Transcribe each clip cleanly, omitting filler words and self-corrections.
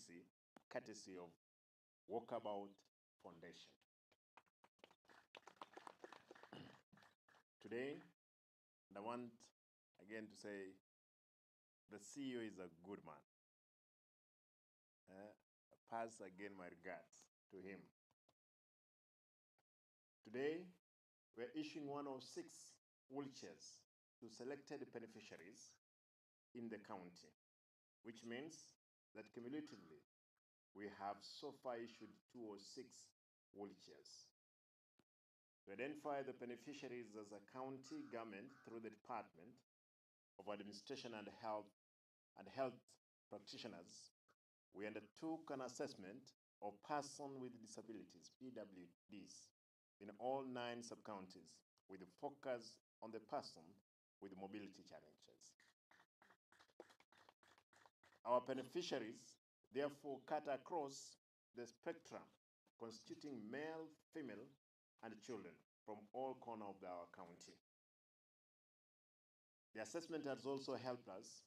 Kisii, courtesy of Walkabout Foundation. Today, and I want again to say the CEO is a good man. Pass again my regards to him. Today, we're issuing 106 wheelchairs to selected beneficiaries in the county, which means that cumulatively, we have so far issued 206 wheelchairs. To identify the beneficiaries as a county government through the Department of Administration and Health Practitioners, we undertook an assessment of persons with disabilities, PWDs, in all 9 sub-counties, with a focus on the person with mobility challenges. Our beneficiaries therefore cut across the spectrum, constituting male, female, and children from all corners of our county. The assessment has also helped us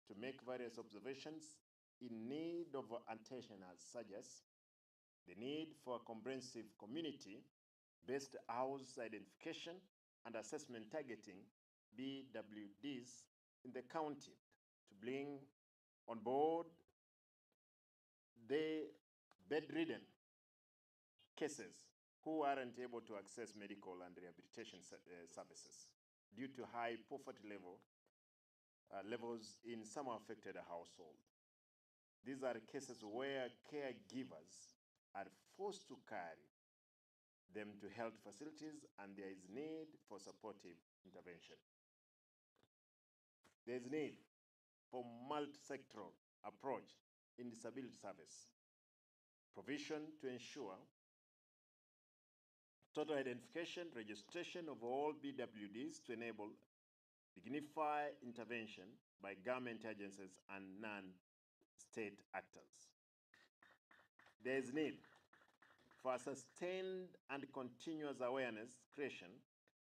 to make various observations in need of attention, as such as the need for a comprehensive community-based house identification and assessment targeting BWDs in the county to bring on board the bedridden cases who aren't able to access medical and rehabilitation services due to high poverty levels in some affected households. These are cases where caregivers are forced to carry them to health facilities, and there is need for supportive intervention. There is need for multi-sectoral approach in disability service provision to ensure total identification, registration of all BWDs to enable dignified intervention by government agencies and non-state actors. There is need for a sustained and continuous awareness creation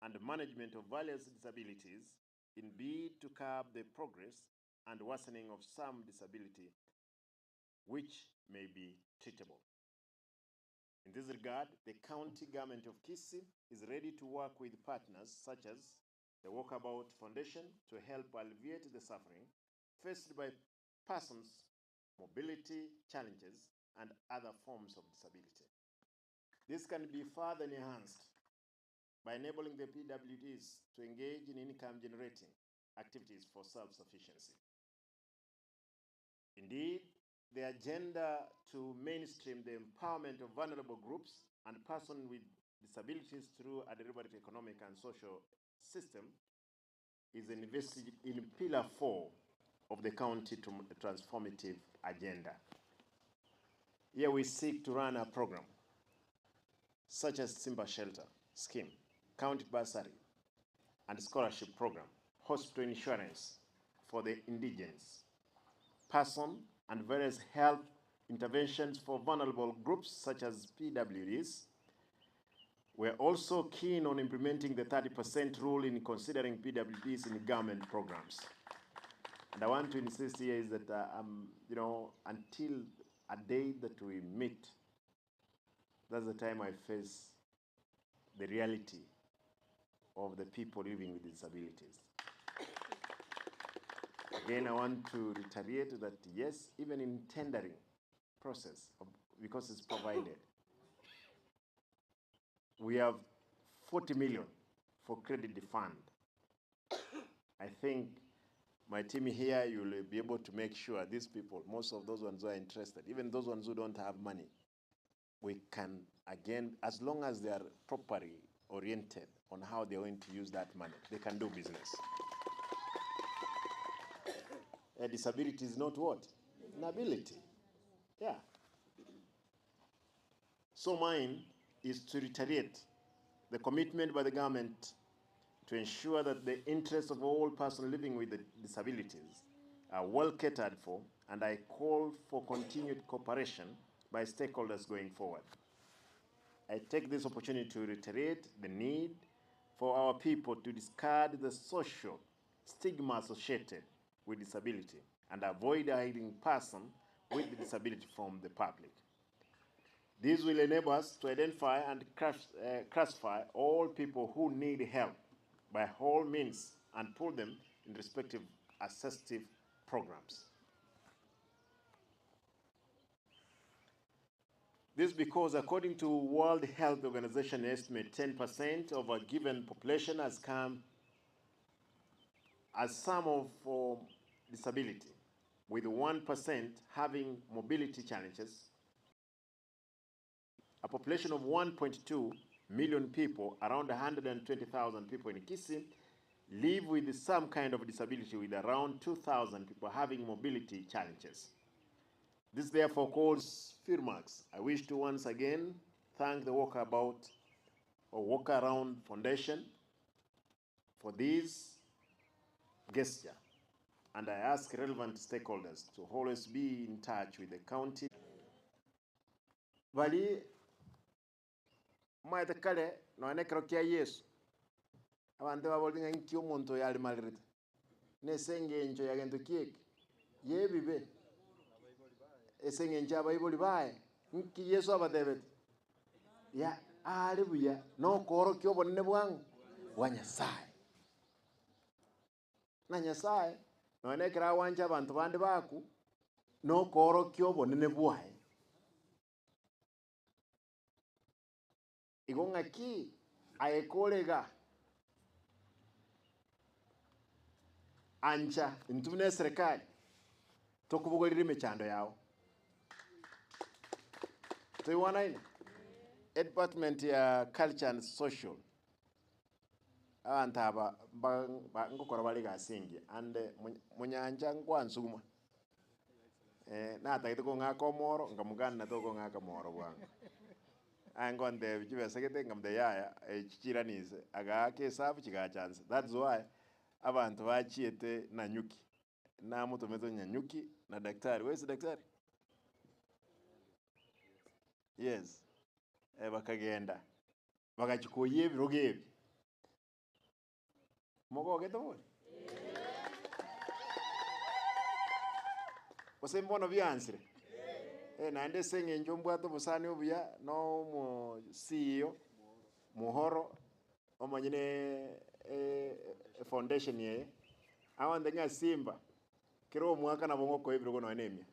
and management of various disabilities in bid to curb the progress and worsening of some disability which may be treatable. In this regard, the county government of Kisii is ready to work with partners such as the Walkabout Foundation to help alleviate the suffering faced by persons, mobility challenges, and other forms of disability. This can be further enhanced by enabling the PWDs to engage in income-generating activities for self-sufficiency. Indeed, the agenda to mainstream the empowerment of vulnerable groups and persons with disabilities through a deliberate economic and social system is invested in Pillar 4 of the county transformative agenda. Here we seek to run a program such as Simba Shelter Scheme, County Bursary and Scholarship Program, hospital insurance for the indigent person, and various health interventions for vulnerable groups such as PWDs. We're also keen on implementing the 30% rule in considering PWDs in government programs. And I want to insist here is that until a day that we meet, that's the time I face the reality of the people living with disabilities. Again, I want to reiterate that yes, even in tendering process, because it's provided, we have 40 million for credit fund. I think my team here, you will be able to make sure these people, most of those ones who are interested, even those ones who don't have money, we can, again, as long as they are properly oriented on how they're going to use that money, they can do business. A disability is not what? Inability. Yeah. So mine is to reiterate the commitment by the government to ensure that the interests of all persons living with disabilities are well catered for, and I call for continued cooperation by stakeholders going forward. I take this opportunity to reiterate the need for our people to discard the social stigma associated with disability and avoid hiding persons with disability from the public. This will enable us to identify and classify all people who need help by all means and put them in respective assistive programs. This because according to World Health Organization estimate 10% of a given population has come as some of form disability, with 1% having mobility challenges. A population of 1.2 million people, around 120,000 people in Kisii, live with some kind of disability, with around 2,000 people having mobility challenges. This therefore calls few remarks. I wish to once again thank the Walkabout or Walk Around Foundation for this gesture, and I ask relevant stakeholders to always be in touch with the county. Baria Omanyete kare, nonya nekero kia Yeso, abanto baborete ng'a inki omonto oyo aremarerete, nese engencho ya gento ki eke? Y'ebibe. Ase engencho y'abaibori baye, inki Yeso abatebete? Ya are buya nokoorokia obonene bwang'o? Bwa Nyasae. Na Nyasae, nonya nekero agwancha abanto bande bakwa, nokoorokia obonene bwaye. Igo ng'aki aye kore iga? Ancha intwe buna eserekari tokobogorera emechando yao. Toigwanaine? Edepartment ya culture and social, abanto aba mba ngokora bare egasi engiya and monyancha nkwansuguma. Natagete kong'aka omoro, nkamokana na tokong'aka moro bwango. Aye ngontebi chibesa gete, nkamotebia yaya, echi chirani inse. Agaaka esabu chigacha nse. That's why abanto bachiete Nanyuki, namotomete Nanyuki na daktari, where is daktari? Yes, bakagenda, bagachia koyia ebirogo ebi. Mogogete bori? Gose mbono biansire? Eh, naende ase eng'encho mbwate obosani obuya na omo CEO Muhoro, omonyene efoundation eye, agontebia ng'a Simba, kera omwaka nabo ngokoa ebirogo nonya na emia.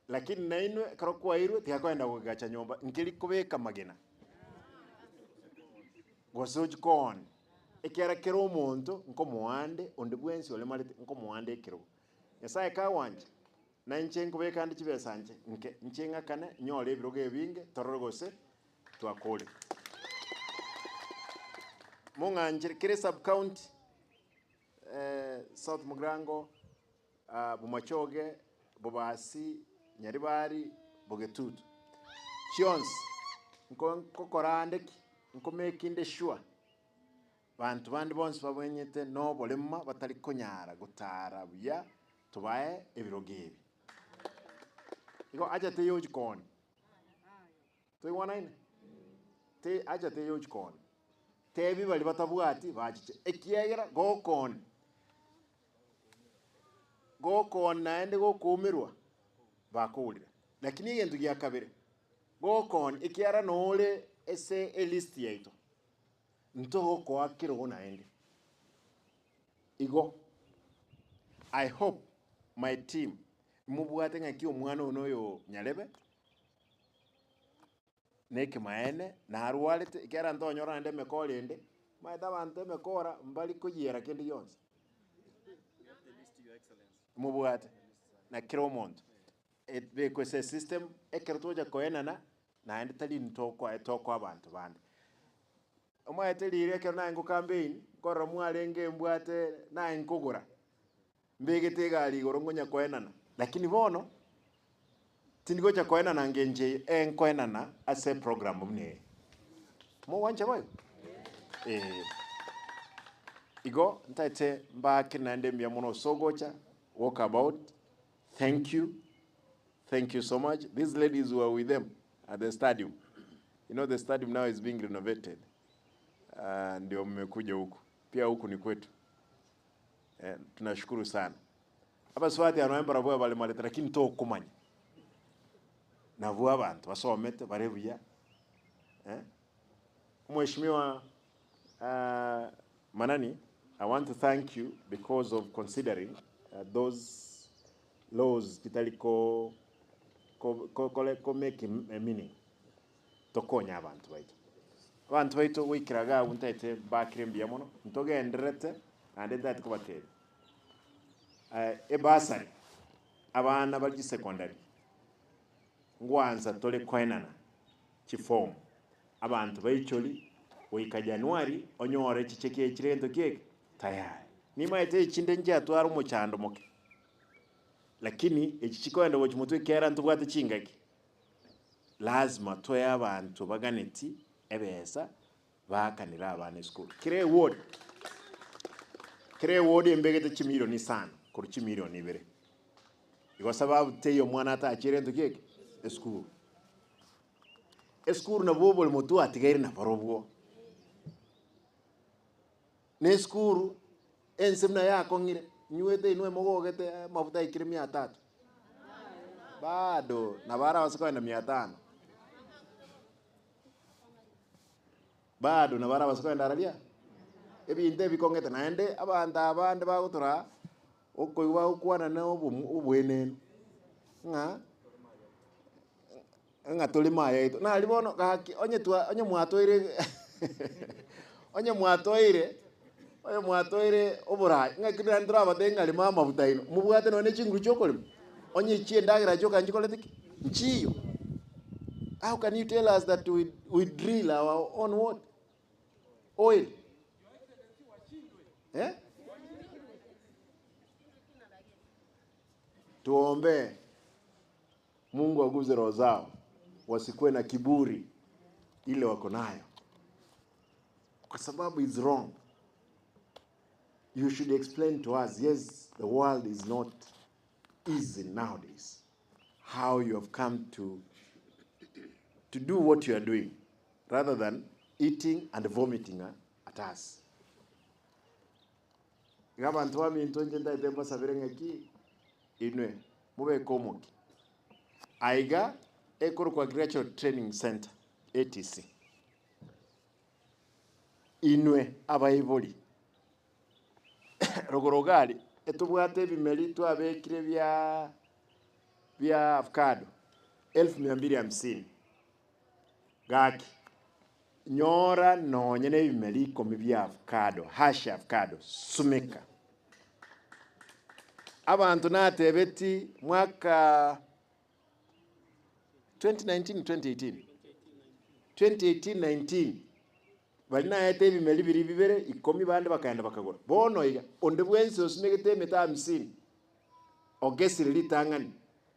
Lakini nainwe ekero kwairwe tigakoenda gogacha nyomba, nkeri kobeka amagena, gose ochie koona, ekiagera kera omonto nkomoa ande, onde bwensi oremarete nkomoa ande ekerogo. Nyasaye kagwancha, na inche nkobeka ande chibesa nche nke, inche ng'akane, nyore ebirogo ebinge, torore gose twakorire. Mong'anchere kera esub county, South Mugirango, Bomachoge, Bobasi, Nyaribari, Bogetutu. Chionsi nko nkokora ande ki? Nkomake inde sure banto bande bonsi babwenyete na oborema batari konyara gotara buya tobae ebirogo ebi. Igo acha teyochi kooni. Toigwanaine? Te acha teyochi kooni. Tebi baria batabwati bachiche, ekiagera gokooni. Gokooni naende gokoumerwa, bakourire. Lakini egento gia kabere, gokooni ekiara nore ase elist yaito, ntogokoa kerogo naende. Igo, I hope my team mobwate ng'aki omwana one oyo Nyarebe, Nekemaene, narwarete, ekiagera ntonyora naende emekora ende, omanyete abanto emekora mbari koyiera kende gionsi. Mobwate, na kera omonto, ebekwe ase esystem, ekero twacha koenana, naende tari ntokoa tokoa abanto bande. Omanyete riria ekero naye ngokampeini, nkorora mwarenge mbwate naye nkogora, Mbegete egari igoro ngonya koenana, lakini bono tindi gocha koenana ngencho eye, ee nkoenana ase eprogram buna eye. Mogwancha boigo? Ee. Igo ntaete mbaakere naende mbuya mono ase ogocha, walk about, thank you, thank you so much. These ladies were with them at the stadium. You know the stadium now is being renovated. Uh, ndio mmekuja huku. Pia huku ni kwetu. Eh, tunashukuru sana. Abasubati aba nonye mbarabwo baremarete lakini tokomanya. Nabwo abanto basomete bare buya eh. Omweshimiwa Manani, I want to thank you because of considering those laws chitari ko ko ko ko make a meaning tokonye abanto baito. Abanto baito goikera iga abwo ntaete mbakire mbuya mono, ntogendererete naende ntaete kobatebia Ebursary abana bare chisecondary ngwansa tore koenana chiform abanto baichori goika January onyore chicheki echi chire gento ki eke tayari. Nimaete echinde nchiatware omochando moke lakini echi chikoenda gochia motwe ekiagera ntobwate chingaki lazima toe abanto baganeti ebesa Baakanire abana esukuru. Kera eward, kera eward embegete chimilioni isano korwa chimilioni ibere. Igo sababu teiyo omwana atachiere gento ki eke? Esukuru. Esukuru nabwo oboremo twatigaire naborobwo. Na esukuru, ense buna yakong'ire, inywete inwe mogogete amafuta aikire mia tatu. Bado nabo arabase kogenda mia tano. Bado nabo arabase kogenda araria ebinto ebikong'ete naende abanto abande bagotoraa okoigwa bagokwana na obomu obwenenu ng'a ng'a tore maye aito. Nari bono gaki onye twa onye mwatoire onye mwatoire onye mwatoire oboraai ng'aki naende torabatebie ng'a rema amafuta aino, mobwate nonye ne chinguru chia okorema? Onye chi'endagera chioka nchikorete ki? Nchiyo. How can you tell us that we, we drill our own what? Oil. Eh? Tuombe Mungu aguze roho zao wasikuwe na kiburi ile wako nayo, kwa sababu is wrong. You should explain to us, yes, the world is not easy nowadays. How you have come to, to do what you are doing rather than eating and vomiting at us. Iga abanto baminto inche ntaete mbasabere ng'aki inwe mobeke omokia. Aiga ekorokwa Agricultural Training Center, ATC. Inwe abaibori, rogoro iga aria etobwate ebimeri twabekire bia bia avocado elfu mia mbili hamsini, gaki nyora nonye na ebimeri ikomi bia avocado, hash avocado, sumeka. Abanto natebeti mwaka 2019, 2018, 2018, 19 baria naete ebimeri biria bibere ikomi bande bakaenda bakagora. Bono iga, onde bwensi osimegete emete hamsini, ogesire ritang'ani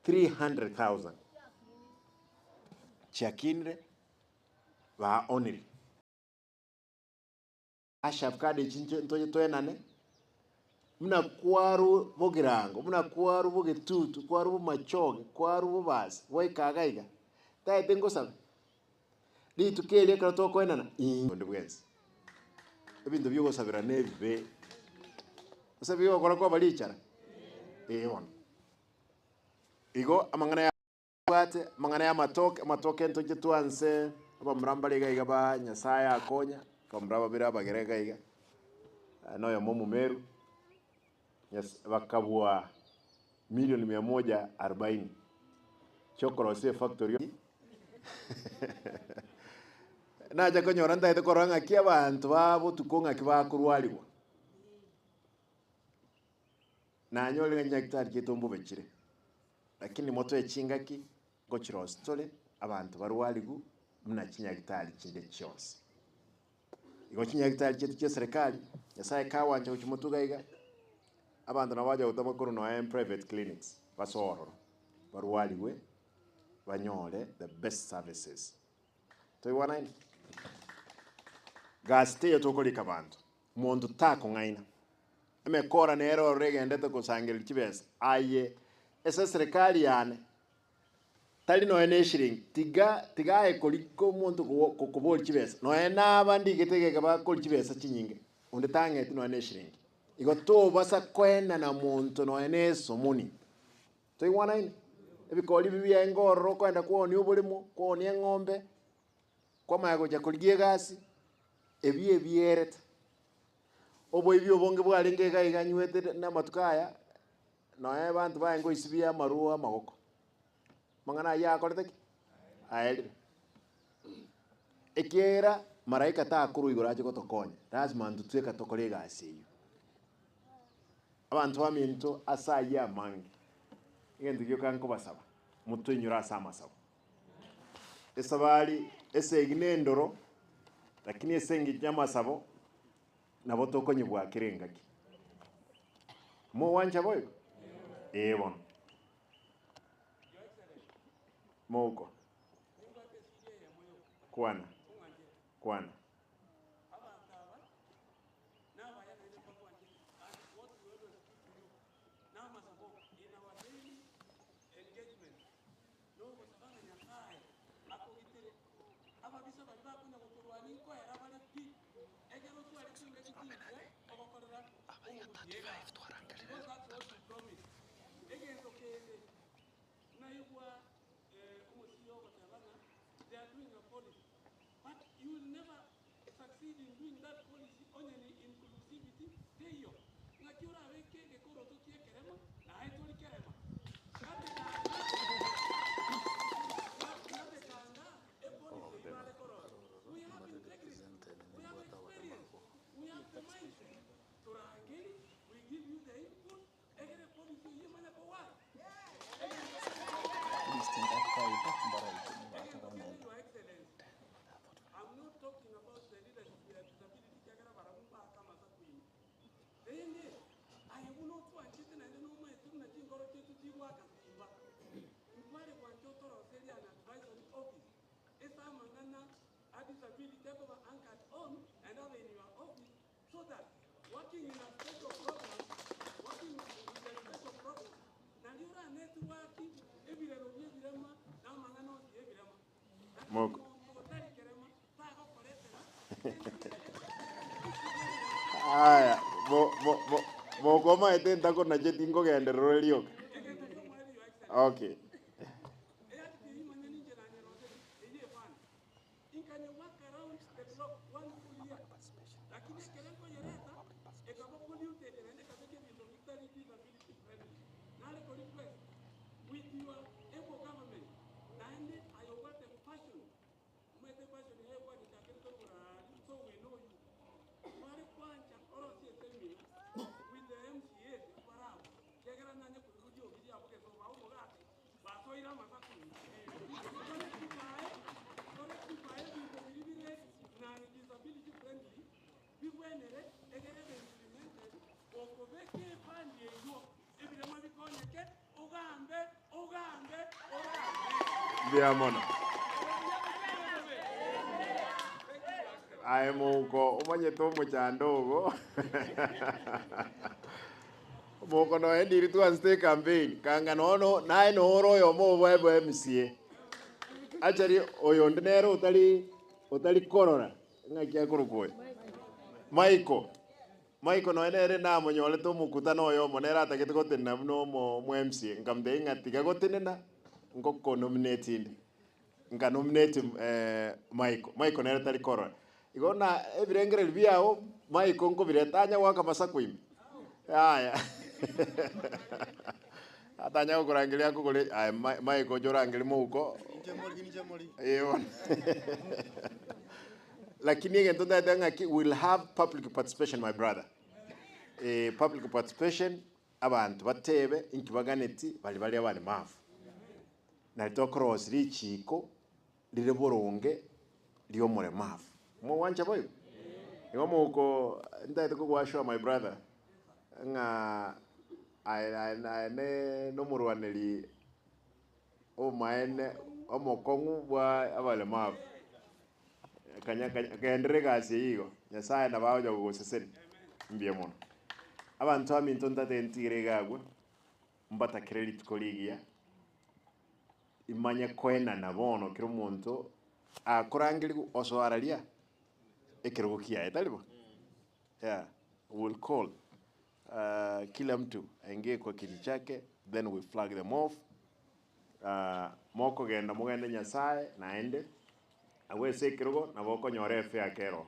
300,000 chiakinire baonire. Ase avocado echi inche ntoche toenane, buna kwarwa bogirango, buna kwarwa bogetutu, kwarwa bomachoge, kwarwa bobasi, gwaika iga iga, taete ngosabe, rituko erio ekero tokoenana onde bwensi, ebinto bia ogosabera na ebibe, gose bigokora kwaba richara? Ee bono. Igo amang'ana ya. Tobwate amang'ana y'amatoke, amatoke ntoche twanse, abamura mbare iga iga ba Nyasaye akonya, abamura babere abagere iga iga, na oyomo omomeru, Nyas bakabua milioni mia moja arobaini chiokorosia efactory nacha konyora ntagete korora ng'aki abanto ba botuko ng'aki bakorwariwa. Nanyorire ng'a chinyagitari chiaito mbobe chire. Lakini motoe chingaki ngochirosia tore abanto barwarigu buna chinyagitari chinde chionsi. Igo chinyagitari chiaito chia serikali, Nyasaye kagwancha gochia motuga iga, abanto nabo bacha gotama korwa nonya private clinics basoe ororo, barwarigwe banyore the best services. Toigwanaine? Gasi teiyo tokorika abanto, monto takong'aina. Emekora nere ororo egendete gosangereria chibesa, aye ase eserekari yane tari nonya ne eshiringi, tiga tiga aye korika omonto koboria chibesa, nonya naba ndigete egeka bakoria chibesa chinyinge, onde tang'eti nonya ne eshiringi. Igo tobasa koenana monto nonya na esomoni. Toigwanaine? Ebikori ebi biaye ngororo okoenda kwonia oboremo, kwonia eng'ombe, kwamanya gocha korigia egasi, ebi ebierete. Oboibi obonge bwarenge iga iga nywete na amatuko aya, nonya abanto baye ngoisibia amarwa amagoko. Amang'ana ayio akorete ki? Aerire. Ekiagera malaika takorwa igoro ache gotokonya, lasima intwe tweka tokore egasi eyio. Abanto baminto ase ayio amange, egento gioka nkobasaba, motoinyore ase amasabo. Esabari esegi na endoro, lakini ase engencho y'amasabo, nabo tokonyebua kera engaki. Mogwancha boigo? Ee bono. Mouko. Kwana. Kwana. Moko. Aya, mo- mo- mo- mokomaete ntakonache tinkogenderera ore rioka. Okay. Mbuya mono. Aye mouko omanyete omochando ogo. Mouko noe ndiri twansete ecampaign kanga nono naye noro oyomo oboe bwa MCA. Actually oyonde nere otari otari korora ng'aki akorokwa oyo? Michael. Michael nonya nere namonyorete omokutano oyomo nere atagete gotenena buna omo omo MCA, nkamotebia ng'a tiga gotenena, ngoko nominate inde. Nka nominate Michael, Michael nere tari korora. Igo na ebirengererio biago Michael nkobireta tanya goaka masaku ime, yaya atanya gokorangeria akogore aye Michael oche orangerie mouko, eh bono. Lakini egento ntagete ng'aki we'll have public participation my brother. Eh, public participation abanto batebe inki baganeti bari bare abaremavu. Nari tokorosia richiko rire boronge ria omoremavu. Mogwancha boigo? Igo moko ntagete kogoassure my brother ng'a aye aye aye ne nomorwaneri obomaene omokong'u bwa abaremavu. Kanya kanya genderera egasi eyio igo, Nyasaye nabo agocha kogosesenia. Mbuya mono. Abanto baminto ntate ntigere iga agwo, mbatakere rituko rigiya, imanye koenana bono kera omonto akorangerigwa osoa raria ekerogo kiaye, tari bo? Yeah, we will call. Kila mtu aingie kwa kiti chake then we flag them off. Mokogenda mogende Nyasaye naende agwo ase ekerogo nabo okonyora efare kero.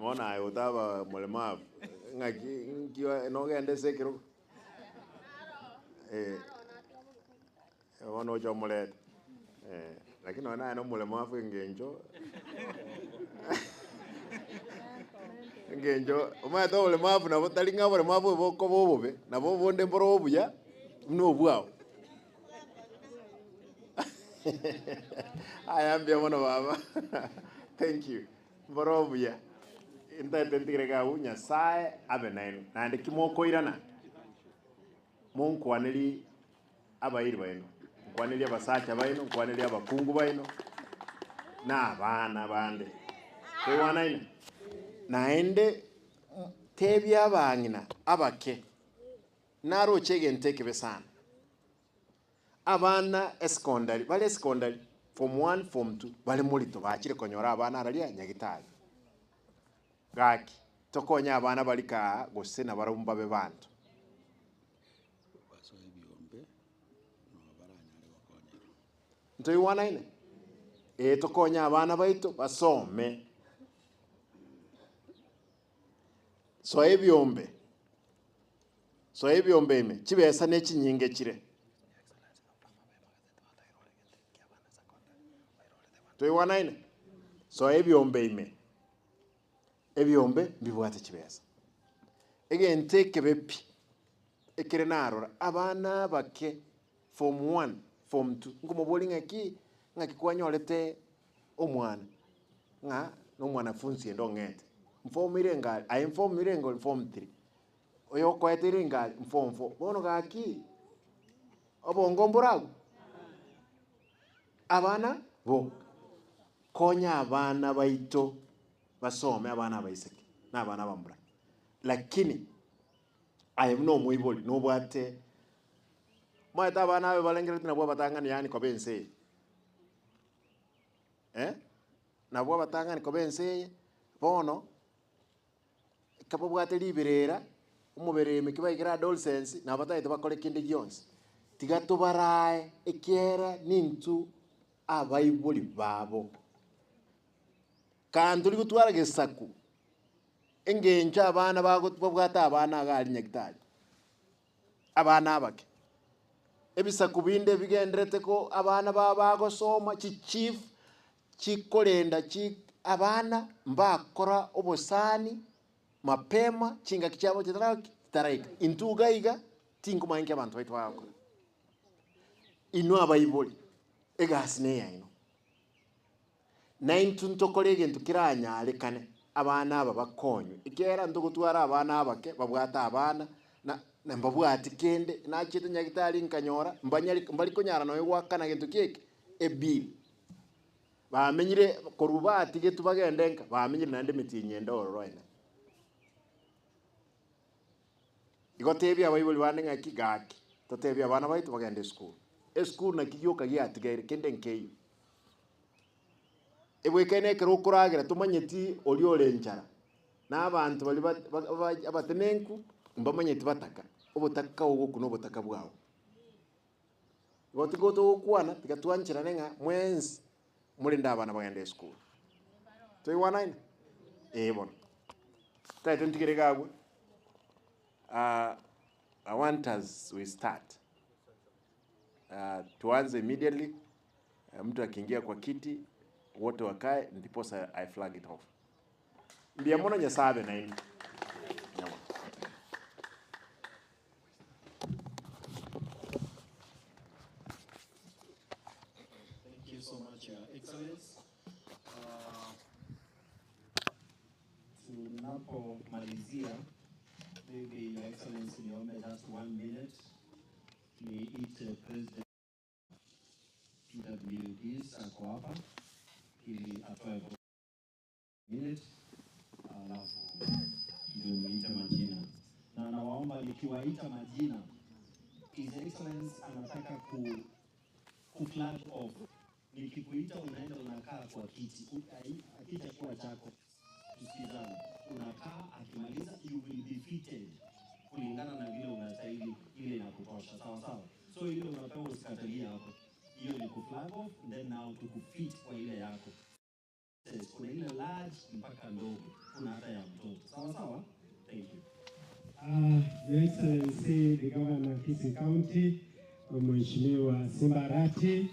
Bono aye otaba molemavu ng'aki nki nogende ase ekerogo? Eh, bono oche omorete eh, lakini nonye naye nomolemavu engencho engencho omanyete obolemavu nabo tari ng'a obolemavu obo bokoba obobe, nabo obonde mboro obuya buna obwao. Aya mbuya mono baba, thank you, mboro obuya, ntaete ntigere iga abwo, Nyasaye abe nainwe, naende ki mokoirana, monkwanerie abairi baino, nkwanerie abasacha baino, nkwanerie abakungu baino, na abana bande. Toigwanaine? Naende tebia abang'ina abake, naroche egento ekebe sana. Abana esekondari, bare esekondari, form one, form two, bare morito bachire konyora abana araria nyagitari. Gaki, tokonye abana baria kaa gose nabarabwo mbabe banto. Basoe ebiombe, nabo baranyare gokonyerwa. Ntoigwanaine? Ee, tokonye abana baito basome. Soa ebiombe, soa ebiombe ime, chibesa ne chinyinge chire. Toigwanaine? Soa ebiombe ime, ebiombe mbibwate chibesa. Egento ekebe pi, ekere narora, abana abake form one, form two, nkomoboria ng'aki, ng'aki kwanyorete omwana, ng'a na omwanafunsi ende ong'ete, nform ire enga aye nform ire enga form three, oyo okoete ire enga form four, bono gaki, obongo mbore abwo? Abana bo, konya abana baito basome abana abaiseke na abana abamura, lakini aye buna omoibori nobwate omanyete abana abe barengereti nabwo abatang'ani yaani koba ense eye. Eh, nabwo abatang'ani koba ense eye, bono, ekero babwate riberera, omobere ime ki baikire adolescence, nabo batagete bakore kende gionsi. Tiga tobarae ekiagera nintwe abaibori babo. Kantori gotwara gesaku, engencho abana bago babwate abana iga aria nyagitari, abana abake. Ebisaku binde bigenderete ko abana babo bagosoma, chichief chikorenda chi abana mbakora obosani mapema chingaki chiabo chitara ki chitaraika. Intwe iga iga tinkomanya nki abanto baito bagokora. Inwe abaibori, egasi neyaino. Naintwe ntokore egento keranyarekane abana aba bakonywe, ekiagera ntogotwara abana abake babwate abana, na na mbabwati kende, nachete nyagitari nkanyora mbanyare mbari konyara nonye goakana gento ki eke, ebill. Bamenyire korwa batigetwe bagende nka, bamenyire naende emetienyi ende ororo ene. Igo tebia abaibori bande ng'aki gaki, totebie abana baito bagende esukuru. Esukuru naki gioka giatigaire kende nkeiyo. Ebwekaine ekero okoragera tomanyeti oria ore enchara, na abanto baria ba ba abatenenku mbamanyeti bataka, obotaka ogokuna obotaka bwao. Igo tigo togokwana tiga twancherane ng'a mwensi morende abana bagende esukuru. Toigwanaine? Ee bono. Tari ntigere iga abwo, I want as we start, tuanze immediately. Mtu akiingia kwa kiti wote wakae ndiposa I flag it off. Mbuya mono Nyasaye abe nainwe. Mbuya mono. Thank you so much, Your Excellency. Tunapomalizia, maybe Your Excellency niombe just one minute niite President PWDs ako hapa ili atoe minute alafu ndio niite majina, na nawaomba nikiwaita majina, His Excellency anataka ku flag off. Nikikuita unaenda unakaa kwa kiti, akitakuwa chako. Tusikizane, unakaa akimaliza, you will be fitted kulingana na vile unastahili, ile inakutosha sawa sawa. So ile unapewa usikatalie hapo, hiyo ni ku flag off, then now tukufit kwa ile yako. Kuna ile large mpaka ndogo, kuna hata ya mtoto sawa sawa. Thank you. Your Excellency the Governor of Kisii County, Mheshimiwa Simba Arati,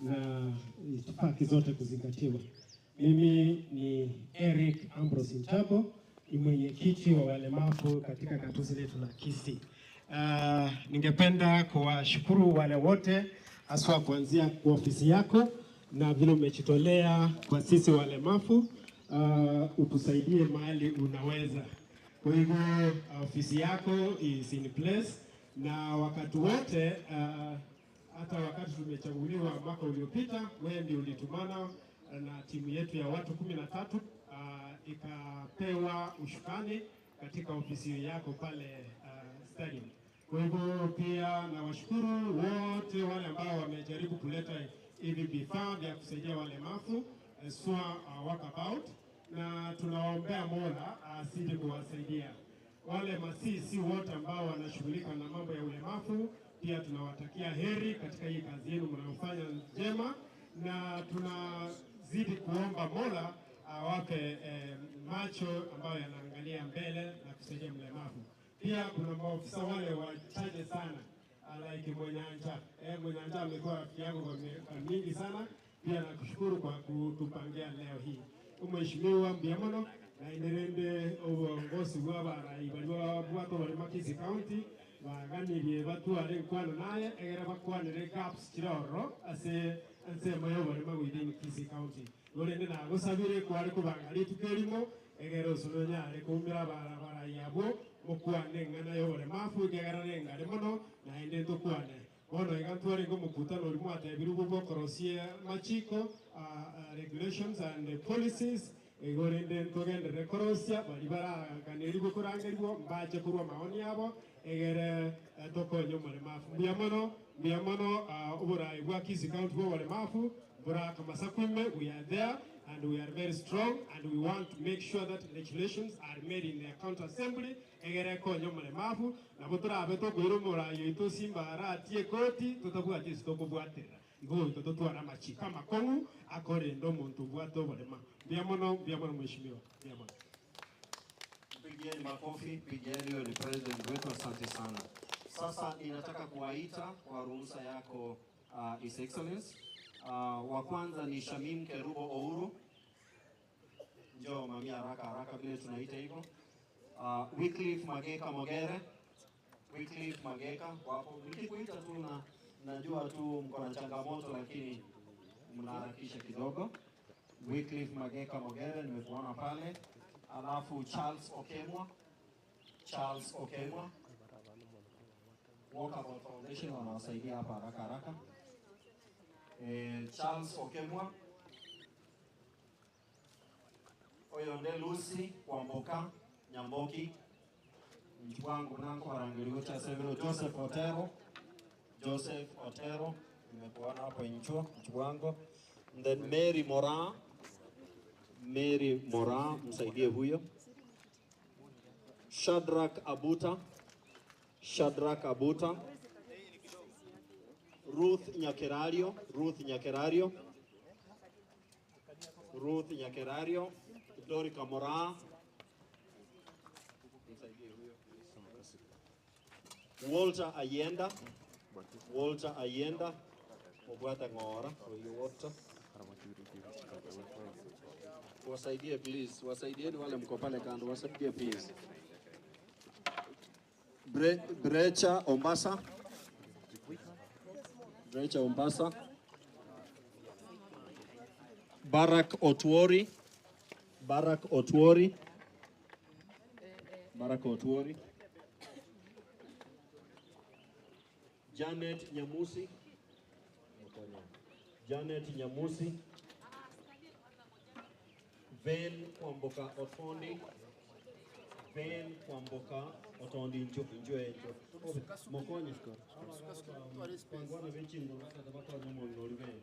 na itifaki zote kuzingatiwa. Mimi ni Eric Ambrose Ntabo, ni mwenyekiti wa walemavu katika gatuzi letu la Kisii. Ningependa kuwashukuru wale wote haswa kuanzia kwa ofisi yako na vile umejitolea kwa sisi walemavu, utusaidie mahali unaweza. Kwa hivyo ofisi yako is in place na wakati wote hata wakati tumechaguliwa mwaka uliopita, wewe ndio ulitumana na timu yetu ya watu 13 ikapewa ushukani katika ofisi yako pale stadium. Kwa hivyo pia nawashukuru wote wale ambao wamejaribu kuleta hivi vifaa vya kusaidia walemavu swa walkabout, na tunawaombea Mola azidi kuwasaidia wale masisi wote ambao wanashughulika na mambo ya ulemavu. Pia tunawatakia heri katika hii kazi yenu mnayofanya njema, na tunazidi kuomba Mola awape macho ambayo yanaangalia mbele na kusaidia mlemavu. Pia kuna maofisa wale wachache sana like Mwenyanja. Mwenyanja amekuwa rafiki yangu kwa miaka mingi sana. Pia nakushukuru kwa kutupangia leo hii. Mheshimiwa Mbiamono na inderende uongozi bwa barai baria bwato bari Kisii County baganirie batware nkwano naye egere bakwanire gaps chiroro ase ensemo y'oborema within Kisii County. Rorende nagosabire kware kobanga rituko erimo egere osoro nyare koumera barai abwo mokwane ng'ana y'oboremafu ekegera nengare mono naende ntokwane bono iga ntwarenge omokutano oria mwatebirwe bwo bokorosia machiko regulations and policies igo rende ntogenderere korosia bari baraganeriwe korangerigwa mbache korwa maoni yabo egere tokonye omoremafu. Mbuya mono, mbuya mono oborai bwa Kisii County bwa oboremafu buraka masakume, we are there and we are very strong and we want to make sure that legislations are made in the county assembly egere konye omoremafu nabo torabe tokoira omorai oito Simba Arati ekoti totabwati ase tokobwaterera igo oito totware amachiko amakong'u akorenda omonto obwate oborema. Mbuya mono, mbuya mono mheshimiwa, mbuya mono. Pigieni makofi, pigieni. Huyo ni president wetu, asante sana. Sasa ninataka kuwaita kwa ruhusa yako His Excellence. Wa kwanza ni Shamim Kerubo Ouru, njoo mamia haraka haraka vile tunaita hivyo. Wycliffe Mageka Mogere, Wycliffe Mageka wapo, nikikuita tu na najua tu mko na changamoto, lakini mnaharakisha kidogo. Wycliffe Mageka Mogere nimekuona pale. Alafu Charles Okemwa, Charles Okemwa, Walkabout Foundation wanawasaidia hapa haraka haraka. Charles Okemwa, Oyonde Lucy Wamboka Nyamboki, Mchwangu nango barangeligo cha Severo Joseph Otero, Joseph Otero nimekuona hapo Inchwa Mchwango. Then Mary Mora, Mary Mora, msaidie huyo. Shadrack Abuta, Shadrack Abuta, Ruth Nyakerario, Ruth Nyakerario, Ruth Nyakerario, Dorica Mora, msaidie huyo. Walter Ayenda, Walter Ayenda, Obwata Ng'ora, huyo Walter. Wasaidie please, wasaidieni wale mko pale kando, wasaidie please. Brecha Ombasa, Brecha Ombasa, Barak Otuori, Barak Otuori, Barak Otuori, Janet Nyamusi, Janet Nyamusi, Ven Kwamboka Otondi, Ven Kwamboka Otondi, njo njo njo mokonye kwangwana bechingo batata bakonya omongo ori ben.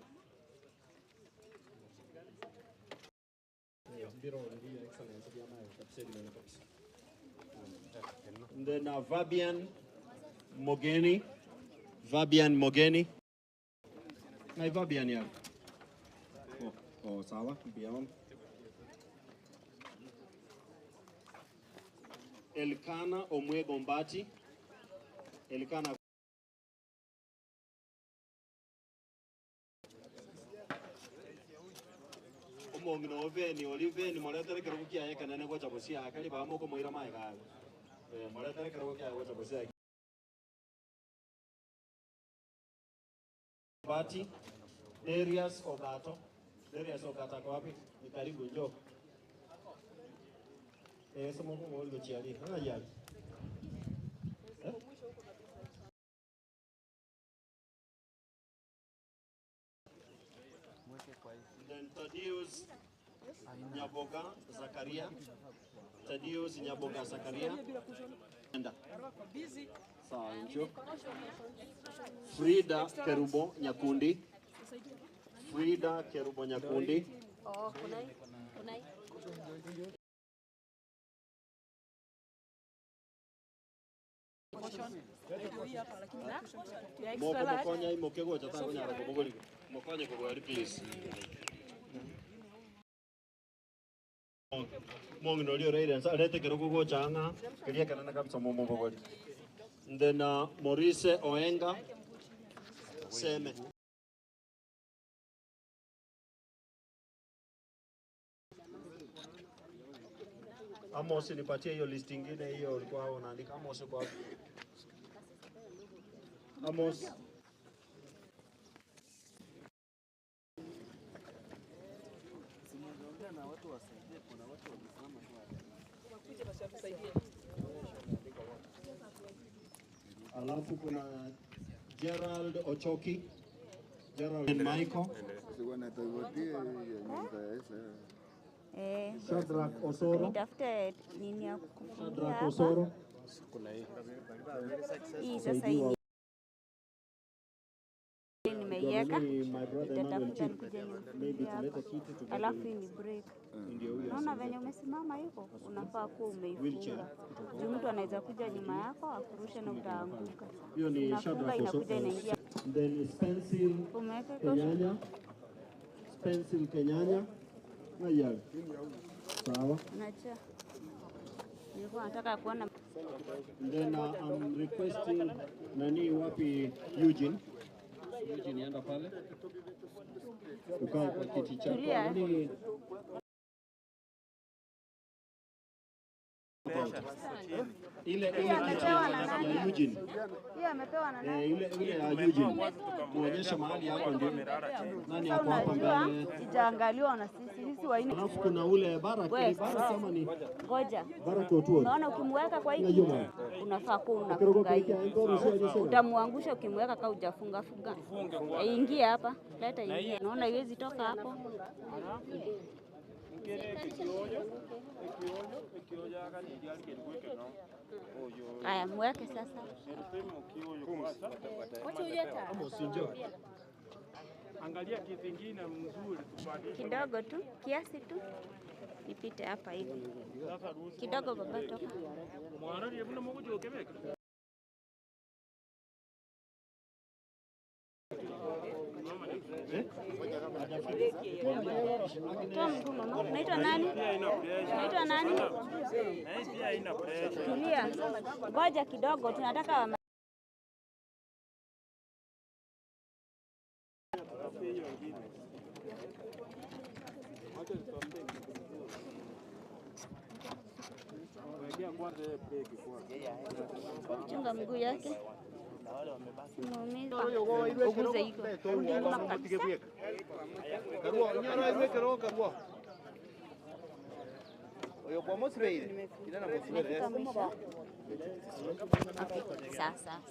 Mbiro ndiyo excellence ya nayo kabisa ile kabisa. And then Fabian Mogeni. Fabian Mogeni. Na Fabian ya. Oh, oh sawa, beyond. Elkana Omwego Mbati. Elkana omong'ina oveni ori veni moretere kerogo kiaye ekenene gocha bosia kari bamoko moira mae gabe moretere kerogo kiaye gocha bosia Mbati. Darius Ogato. Darius Ogato ako wapi? Ni karibu, njoo. Sema kwa ngoli chiali. Hana yali. Eh? Then Thaddeus Nyaboga Zakaria. Thaddeus Nyaboga Zakaria. Enda. Sawa, njoo. Frida Kerubo Nyakundi. Frida Kerubo Nyakundi. Oh, kunai. Kunai. Moko mokonya imoke gocha takonyara kobogorigwa. Mokonye kobwari please. Mong'ina oria oraire nsa arete kerogo gocha ang'a keria ekenene kabisa momobogori. Then Maurice Oenga Seme. Amos, nipatie hiyo list ingine hiyo ulikuwa unaandika. Amos uko wapi? Amos. Alafu kuna Gerald Ochoki, Gerald Michael, Shadrack Osoro, Nitafute nini ya kufungia Shadrack hapa. Osoro. Hii sasa hii nimeiweka, My brother Emmanuel nitatafuta Chip. nikuje Maybe nifungie tulete hapa. kiti tubebe Alafu hii ni break. ndio huyo Unaona venye umesimama hivyo, unafaa kuwa Wheelchair. umeifunga juu mtu anaweza kuja nyuma yako akurushe na utaanguka. Hiyo ni Unafunga Shadrack Osoro. inakuja inaingia. Then Spensil Umeweka iko Kenyanya. Spensil Kenyanya. Ngaya. Sawa. unacha. Nilikuwa nataka kuona Then I'm requesting nani wapi Eugene. Eugene enda pale. Ukae kwa kiti chako. Tulia. Nani ile ile kiti amepewa na ya nani? Eugene. Hiyo amepewa na nani? Ile ile ya Eugene. Muonyeshe mahali hapo ndio. Nani Sasa ako hapa unajua mbele? itaangaliwa na sisi sisi waine. Alafu kuna ule Barak, We, ni Barak kama ni Ngoja. Barak Otuor. Unaona, ukimweka kwa hii Unajua kiti unafaa kuwa Kirogo unafunga peke hii, yake ndio sio utamwangusha ukimweka kama hujafunga funga. Ingia hapa, leta ingia. Unaona iwezi toka hapo. Haya, mweke sasa. Angalia kitu kingine mzuri tubadilishe. Kidogo tu, kiasi tu, nipite hapa hivi kidogo. Baba toka. Mwarari hebu mogo jokebeka. Toa mguu mama. Unaitwa nani? Unaitwa nani? Na hii pia haina pressure. Tulia, ngoja kidogo, tunataka wa chunga mguu yake simuumize, uguze iko rudi nyuma kabisa. Imefika mwisho. Okay, sawa sawa.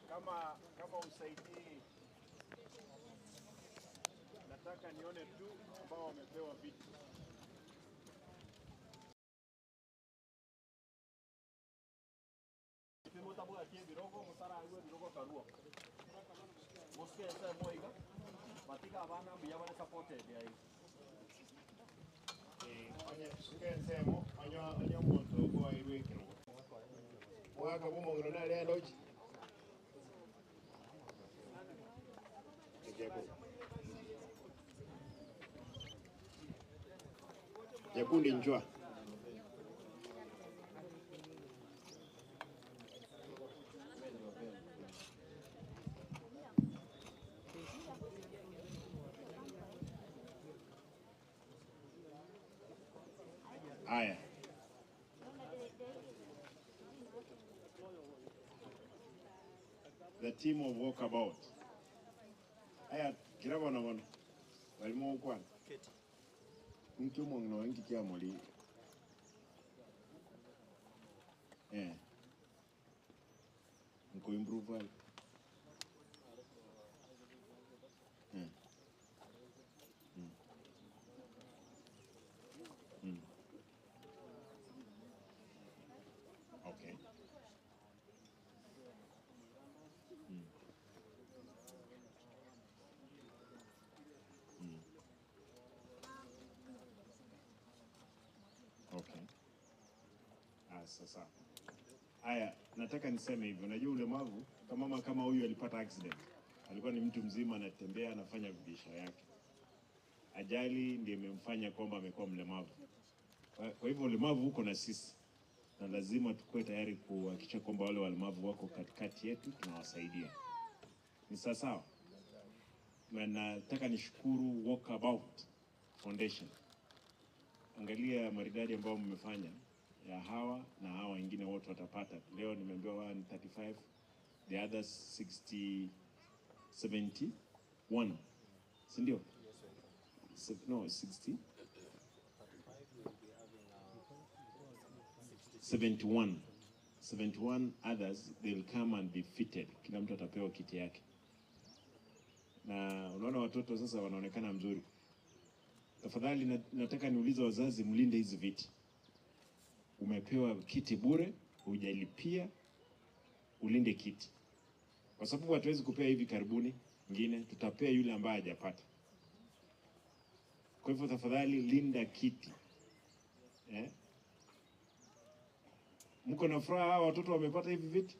Kama kama usaidii, nataka nione tu ambao wamepewa viti. Ensemo onye omonto okoairwe ekerogo mwaka bwa omong'ina nare arochi Nyakundi njwa haya the team of walkabout aya kirabona bono barimo gokwana nki omong'ina oyo nki kiamori eh nko improve ali eh mm. Mm. Okay. Mm. Mm. Okay. Ah, sasa. Haya, nataka niseme hivi, unajua ulemavu kama mama kama huyu alipata accident, alikuwa ni mtu mzima anatembea, anafanya biashara yake. Ajali ndiyo imemfanya kwamba amekuwa mlemavu. Kwa hivyo ulemavu uko na sisi na lazima tukuwe tayari kuhakikisha kwamba wale walemavu wako katikati yetu tunawasaidia. Ni sawa sawa? Na nataka nishukuru Walkabout Foundation. Angalia maridadi ambayo mmefanya ya hawa na hawa wengine wote watapata. Leo nimeambiwa hawa ni 35, the others 60, 71, si ndio? No, 60 71 71 others they'll come and be fitted. Kila mtu atapewa kiti yake, na unaona watoto sasa wanaonekana mzuri. Tafadhali nataka niulize wazazi, mlinde hizi viti. Umepewa kiti bure, hujalipia, ulinde kiti, kwa sababu hatuwezi kupea hivi karibuni ngine, tutapea yule ambaye hajapata. Kwa hivyo tafadhali linda kiti eh? Mko na furaha hawa watoto wamepata hivi viti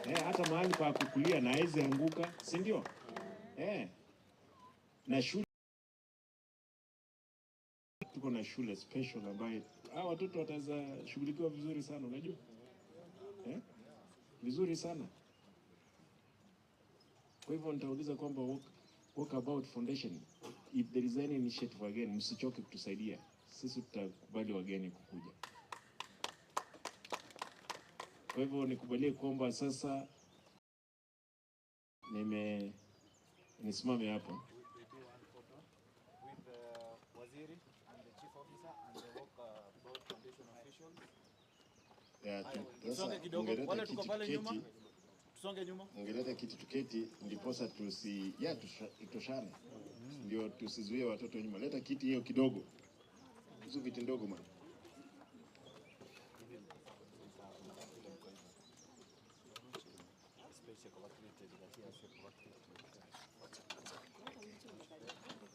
eh? Hata mahali pa kukulia na haizi anguka, si ndio? Eh. Na shule tuko na shule special ambayo hawa watoto wataweza shughulikiwa vizuri sana, unajua eh? Vizuri sana. Kwa hivyo nitauliza kwamba Walkabout Foundation, if there is any initiative again, msichoke kutusaidia sisi, tutakubali wageni kukuja. Kwa hivyo nikubalie kwamba sasa Nime nisimame hapo. With the waziri and the chief officer and the work board foundation officials. Ya, sasa Tusonge kidogo, ungeleta wale tuko kiti pale nyuma. tuketi, Tusonge nyuma. ungeleta kiti tuketi ndiposa tusi ya tutoshane, ndio tusizuie watoto nyuma. Leta kiti hiyo kidogo, hizo viti ndogo man.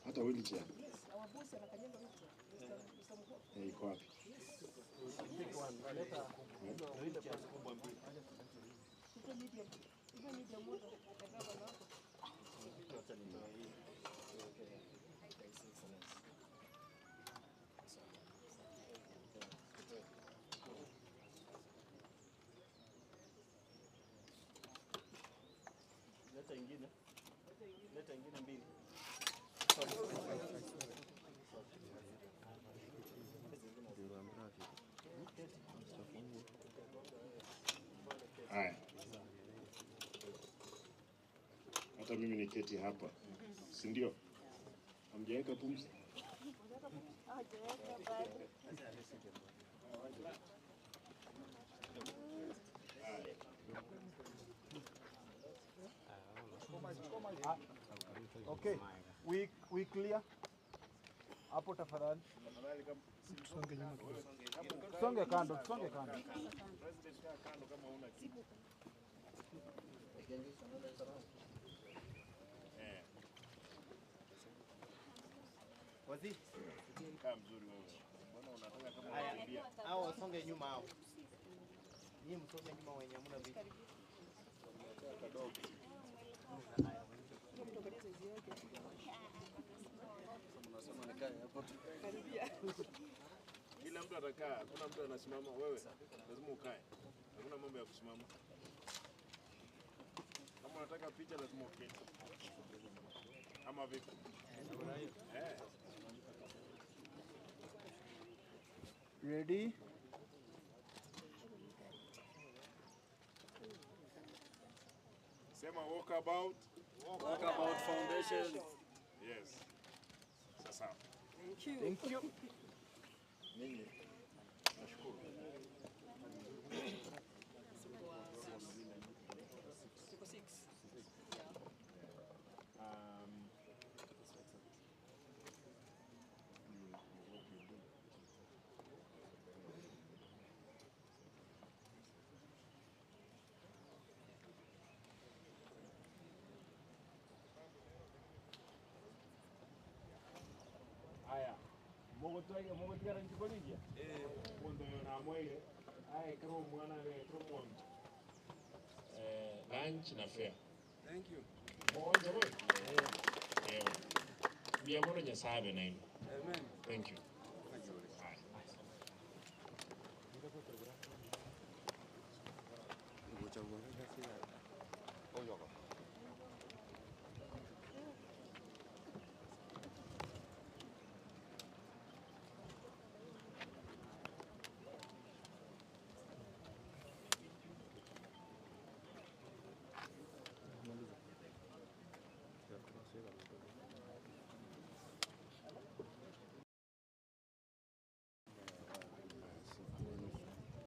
Hata wheelchair iko wapi? Leta ingine. Leta ingine mbili. Haya, hata mimi niketi hapa, si ndio? Hamjaweka pumzi? Okay. We clear. Hapo tafadhali. Tusonge kando, tusonge kando. President, kaa kando kama huna kitu. Eh. Waziri. Kaa mzuri wewe. Mbona unataka kama unakimbia? Hao wasonge nyuma hao. Nyinyi msonge nyuma wenye hamna viti. Kila mtu atakaa, hakuna mtu anasimama. Wewe lazima ukae, hakuna mambo ya kusimama. Kama unataka picha lazima uketi, ama vipi? Eh. Ready? Sema walkabout. Walkabout Foundation. Yes. Sasa. Thank you. Thank you. Ninyi nashukuru. Haya. Mogotigara nchikoligia? Eh. Mundu oyo namwaire. Aye kero omwana aye kero omonto. Lunch na fare. Thank you. Mogonja boy? Eh. Mbuya mono Nyasaye abe nainwe. Amen. Thank you.